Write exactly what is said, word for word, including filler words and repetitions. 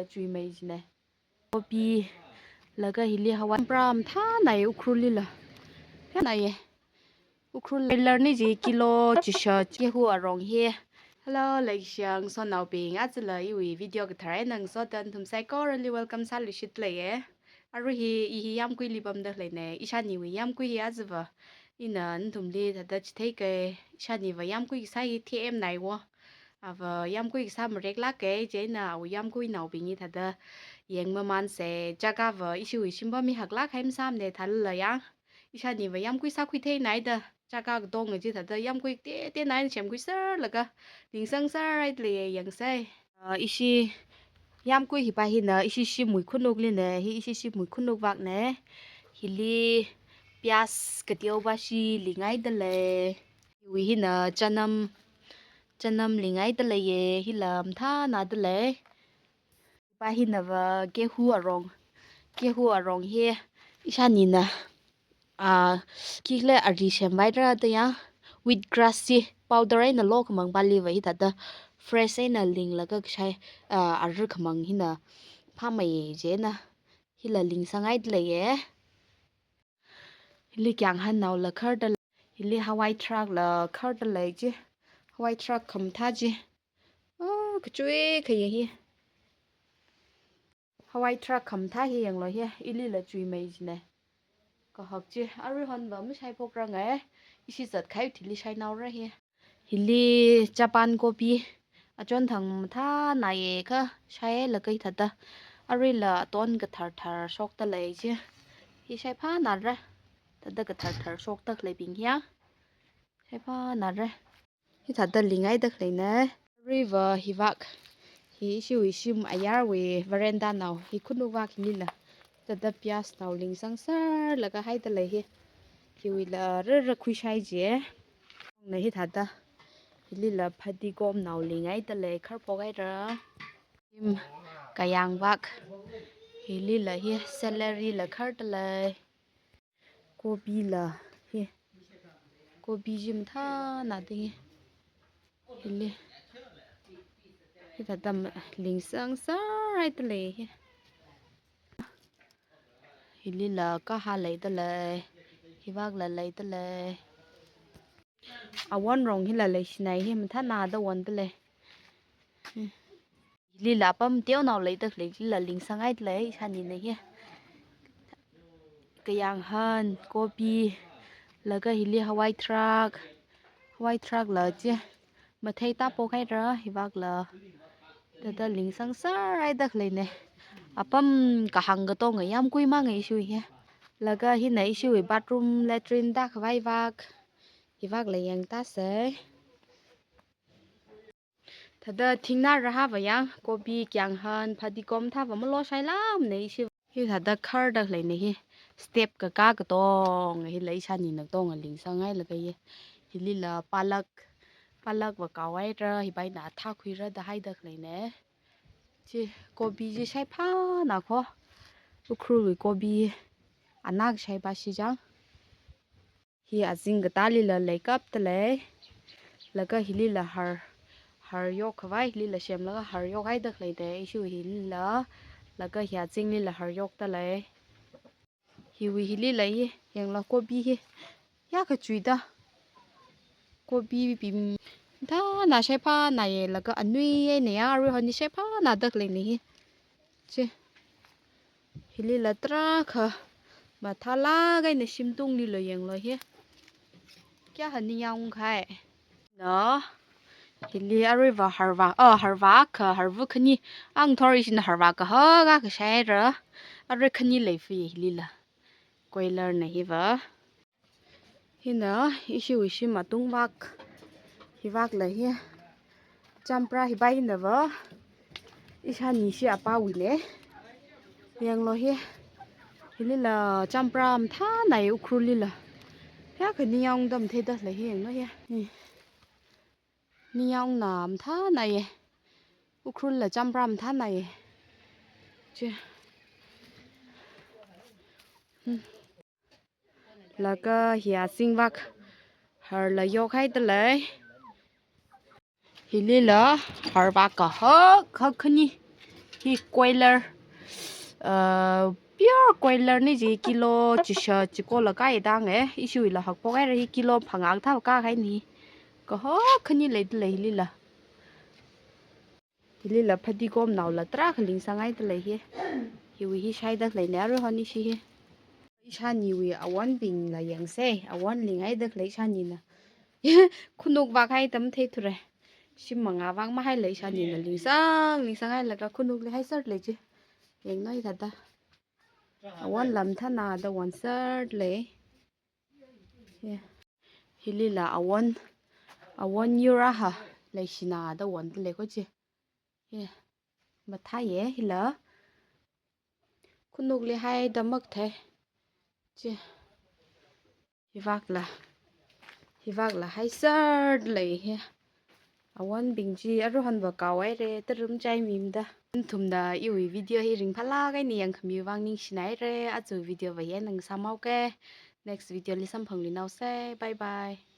Chuimei jine. Kopi, laga hili hawai. Champra mathānai Ukhrul lila. Mathānai ye. Ukhrul trailer ni ji kilo chishat chi hu arong hi. Hello, leishiya ngasotnaobing, ajala iwui video kathar eina ngasoda nathum saikorali welcome sāluishit leiye. Arui hi, i hi yāmkuili pamda leine, ishāniwui yāmkui hi ajava. Ina nathumli thāda chithei kei, ishāniva yāmkui kasā hi themnai wo. Ava yāmkui kasā mareklāk kei, chieina awui yāmkuinaobing hi thāda yangmamanse, chakava ishiwui shimpam hi haklāk hai masāmane thālala yang. Ishāniva yāmkui sākhuitheinai da, chaka katonga chi thāda yāmkui teteina eina semkhuiserlaga, lingsangser haida lei yangse. Ah, ishi yāmkui hipa hina, ishi shimwui khanukline, hi ishi shimwui khanuk vakne. Hili piyaz kateopa shi lingaida lei. Hiwui hina chanam, chanam lingaida leiye, hila mathānada lei. Pa hinava gehu arong, gehu arong hi ishānina, ah, khikhala ari semvaira da ya, wheat grass chi powder eina lokhamang paliva hithāda fresh eina linglaga kashai, ah, ari khamang hina phāmeiye chieina hila lingsanghaida leiye. Hili kyanghannaola kharda lei. Hili hawai thrakla kharda lei chi. Hawai thrak khamathā chi. Oh, kachui khaye hi. Hawai thrak khamathā hi yanglu hi. Ilila chuimei jine. Kahak chi. Aruihonva mashaiphokrange. Ishi zatkahai thili shainaora hi. Hili Japan kopi, achonthang mathānaiye kha, shailaga hithāda. Aruila aton kathar thar shokda lei chi. Hi shaiphānara. Thāda kathar thar shokda khaleibing hiya. Shaiphānara. Hithāda lingaida khaleine. Aruiva hivak. Hi ishiwui shim ayarwui veranda nao. Hi khanuk vak hilila. Thāda piyaz nao lingsangserlaga haida lei hi. Hiwuila rara khuishai je. Na hithāda. Hilila phadikom nao lingaida lei kharphokhaira. Im kayang vak. Hilila hi celery la kharda lei. Kopila hi. Kopi chi mathānada hi. Hili. Hithāda ma-, lingsangser haida lei hi. Hilila kaha leida lei. Hivakla leida lei. Awon rong hila leishinai hi mathānada wonda lei. Hilila apam teonao leida khalei hila lingsanghaida lei ishānina hi. Kayanghan, kopi, laga hili hawai thrak, hawai thrakla chi. Mathei tāphokhaira hivakla. Thāda lingsangser haida khaleine. Apam kahāng katonga yāmkui manga ishiwui hi. Laga hina ishiwui bathroom, latrine tākhavai vak. Hivakla yangtāse. Thāda thingnā rahāva yang, kopi, kayanghan, phadikom thāva maloshailamane ishi. Hithāda kharda khaleine hi. Step kakā katonga hila ishānina katonga lingsanghailaga ye. Hilila palak, palakva kaohaira, hipaina thākhuira da haida khaleine. Chi kopi chi shaiphāna kho. Ukhrulwui kopi anā kashaipa shi chang. Hi azing katālila leikapta lei. Laga hilila har, har yokkhavai, hilila semlaga har yokhaida khaleine, ishiwui hilila. Laga hi azinglila har yokta lei. Hiwui hilila hi, yanglu kopi hi. Ya kachuida. Kopi bing mathāna shaiphānaiye, laga anui eina ya, aruihon hi shaiphānada khaleine hi. Chi. Hilila tarākha mathālāk eina shimtungli lo yanglu hi. Kayākha ningyāng ungkahai. Na. Hili aruiva harvak, oh, harvak akha, harvuk khani. Angthor ishina harvak akha, ha, akha kashaira. Arui khani leifa ye hilila. Koilarna hiva. Hina ishiwui shim atung vak. Hivakla hi. Champra hipa hinava. Ishāni shi apawuine. Yanglu hi. Hilila champra mathānai Ukhrul lila. Kayākha ningyāng ungda matheida lei hi yanglu hi. Hi. Ningyāngna mathānaiye. Ukhrulli champra mathānaiye. Chi. Hmm. Laga hi azing vak harla yokhaida lei. Hilila harvak akha, akha khani. Hi koilar, uh, pure koilar ni ji kilo chisha chiko la kai dang e. Ishiwui la hakpok ai ra hi kilo phangā thao ka khai ni. Kaho khani lei lei lila. Hilila phadikom nao la tarākha lingsang ai talei hi. Hiwui hi shaida lei ne aruihon ishi hi. Ishāniwui awonbing la yangsei, awon ling ai da lei ishānina. Khunuk vak hai tam thei thure. Shim mangā vak mahai lei ishānina lingsang, lingsang ai laga khunuk li hai sar lei ji. Yang noi kada. Awon lam thana da won sar lei. Yeah. Hilila awon, awon yura ha, lei shina da won lei ko ji. Yeah. Mathai ye hila. Khunuk li hai da mak thei. Ji. Hivak la. Hivak la hai sar lei he. Awonbing ji aruihon va kawai re, tarum chai mim da. Nathumna iwui video hi ringphālāk eina yangkhami vang ningshinai re, aja video va hi eina ngasāmao ke. Next video li samphang luinao sei. Bye bye.